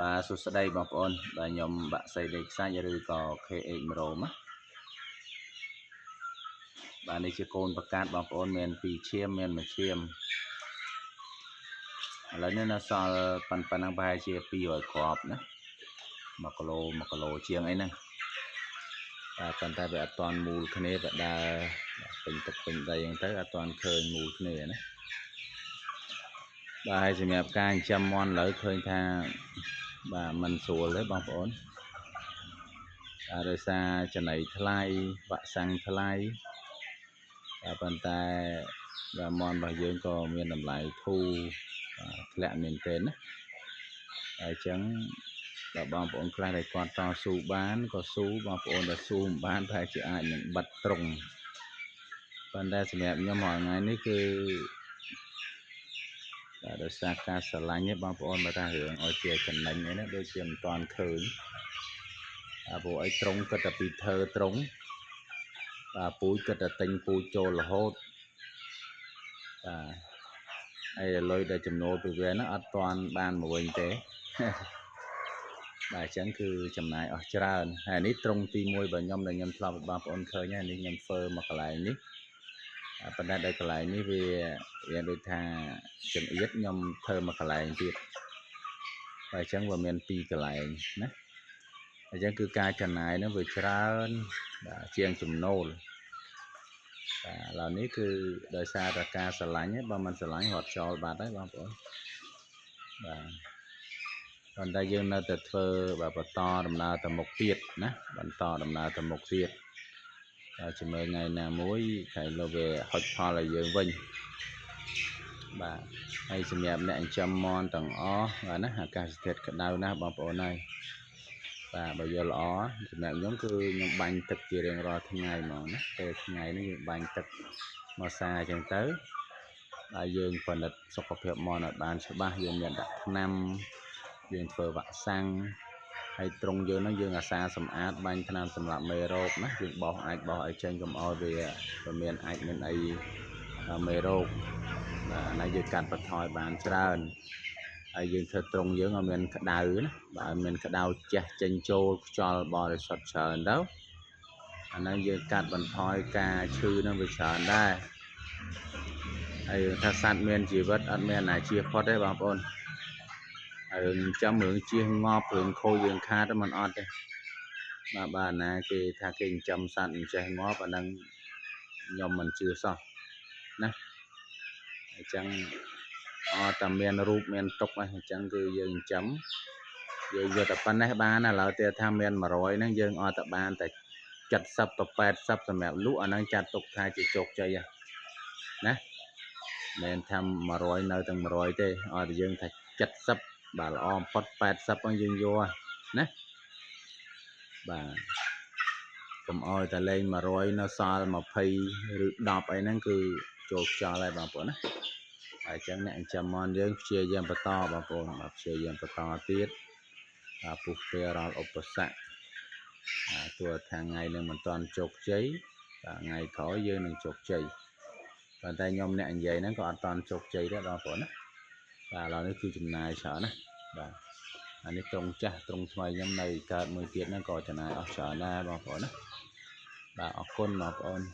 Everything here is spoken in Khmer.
បាទសួស្តីបងប្អូនបាទខ្ញុំបាក់សីដេកខ្សាច់ឬក៏ KH មរោមណាបាទនេះជាកូនប្រកាសបងប្អូនមាន2ឈាមមាន1ឈាមឥឡូវនេះនៅសល់ប៉ុណ្ណឹងប្រហែលជា200គ្រាប់ណា1គីឡូ1គីឡូជាងអីហ្នឹងបាទប៉ុន្តែវាអត់ទាន់មូលគ្នាវាដើរពេញទឹកពេញដីអញ្ចឹងទៅអត់ទាន់ឃើញមូលគ្នាណាបាទហើយសម្រាប់ការចិញ្ចឹមមាន់ឥឡូវឃើញថាបាទมันស្រួលទេបងប្អូនបាទដោយសារចំណីថ្លៃវ៉ាក់សាំងថ្លៃបាទប៉ុន្តែបាទមាន់របស់យើងក៏មានតម្លៃធូរបាទធ្លាក់មែនទែនណាហើយអញ្ចឹងបើបងប្អូនខ្លះដែលគាត់តស៊ូបានក៏ស៊ូបងប្អូនដែលស៊ូមិនបានប្រហែលជាអាចនឹងបិទត្រង់ប៉ុន្តែសម្រាប់ខ្ញុំរាល់ថ្ងៃនេះគឺបាទដោយសារការស្រឡាញ់ឯងបងប្អូនបើថារឿងឲ្យជាចំណេញអីណាដូចជាមិនតាន់ឃើញបាទព្រោះអីត្រង់គិតតែពីធ្វើត្រង់បាទពូជគិតតែទិញពូជចូលរហូតបាទហើយលុយដែលចំណូលពីវាហ្នឹងអត់តាន់បានមកវិញទេ បាទអញ្ចឹងគឺចំណាយអស់ច្រើនហើយនេះត្រង់ទី1របស់ខ្ញុំដែលខ្ញុំធ្លាប់ឲ្យបងប្អូនឃើញហើយនេះខ្ញុំធ្វើមកកន្លែងនេះប៉ុន្តែដល់កន្លែងនេះវាវាដូចថាចង្អៀតខ្ញុំធ្វើមកកន្លែងទៀតបាទអញ្ចឹងវាមាន2កន្លែងណាអញ្ចឹងគឺការចំណាយហ្នឹងវាច្រើនបាទជាងចំណូលបាទឥឡូវនេះគឺដោយសារតែការស្រឡាញ់បើមិនស្រឡាញ់រត់ចោលបាត់ហើយបងប្អូនបាទប៉ុន្តែយើងនៅតែធ្វើបាទបន្តដំណើរទៅមុខទៀតណាបន្តដំណើរទៅមុខទៀតបាទជាមួយថ្ងៃណាមួយខែលោកវាហុចផលឲ្យយើងវិញបាទហើយសម្រាប់អ្នកចិញ្ចឹមមាន់ទាំងអស់បាទណាអាកាសធាតុក្តៅណាស់បងប្អូនហើយបាទបើយល់ល្អសម្រាប់ខ្ញុំគឺខ្ញុំបាញ់ទឹកជារៀងរាល់ថ្ងៃហ្មងណាពេលថ្ងៃនេះយើងបាញ់ទឹកមកសាអញ្ចឹងទៅបាទយើងពិនិត្យសុខភាពមាន់ឲ្យបានច្បាស់យើងមានដាក់ថ្នាំយើងធ្វើវ៉ាក់សាំងហើយត្រង់យើងហ្នឹងយើងអាសាសម្អាតបាញ់ថ្នាំសម្រាប់មេរោគណាយើងបោសអាចបោសឲ្យចេញកុំឲ្យវាមានអាចមានអីមេរោគបាទអានេះយើងកាត់បន្ថយបានច្រើនហើយយើងធ្វើត្រង់យើងឲ្យមានក្តៅណាបាទឲ្យមានក្តៅជះចេញចូលខ្យល់បរិសុទ្ធច្រើនទៅអាហ្នឹងយើងកាត់បន្ថយការឈឺហ្នឹងវាច្រើនដែរហើយថាសត្វមានជីវិតអត់មានអាណាជាផុតទេបងប្អូនហើយរឿងចាំរឿងជៀសងាប់រឿងខូចរឿងខាតมันអត់ទេបាទបាទណាគេថាគេចិញ្ចឹមសត្វមិនចេះងាប់អាហ្នឹងខ្ញុំមិនជឿសោះណាអញ្ចឹងអត់តែមានរូបមានទុកហ្នឹងអញ្ចឹងគឺយើងចិញ្ចឹមយើងយកតែប៉ុណ្ណេះបានឥឡូវទៀតថាមាន100ហ្នឹងយើងអត់តែបានតែ70ទៅ80សម្រាប់លក់អាហ្នឹងចាត់ទុកថាជាជោគជ័យណាមិនថា100នៅទាំង100ទេអត់តែយើងថា70បាទល្អបំផុត80ហ្នឹងយើងយកណាបាទកុំអោយតែលេង100នៅសល់20ឬ10អីហ្នឹងគឺចូលខ្យល់ហើយបងប្អូនណាហើយអញ្ចឹងអ្នកចិញ្ចឹមមាន់យើងព្យាយាមបន្តបងប្អូនបាទព្យាយាមបន្តទៀតបាទពុះពេលរាល់ឧបសគ្គបាទទោះថាថ្ងៃនឹងមិនទាន់ជោគជ័យបាទថ្ងៃក្រោយយើងនឹងជោគជ័យប៉ុន្តែខ្ញុំអ្នកនិយាយហ្នឹងក៏អត់ទាន់ជោគជ័យដែរបងប្អូនណាបាទឥឡូវនេះគឺចំណាយច្រើនណាបាទអានេះត្រង់ចាស់ត្រង់ថ្មីខ្ញុំនៅកើតមួយទៀតហ្នឹងក៏ចំណាយអស់ច្រើនដែរបងប្អូនណាបាទអរគុណបងប្អូន។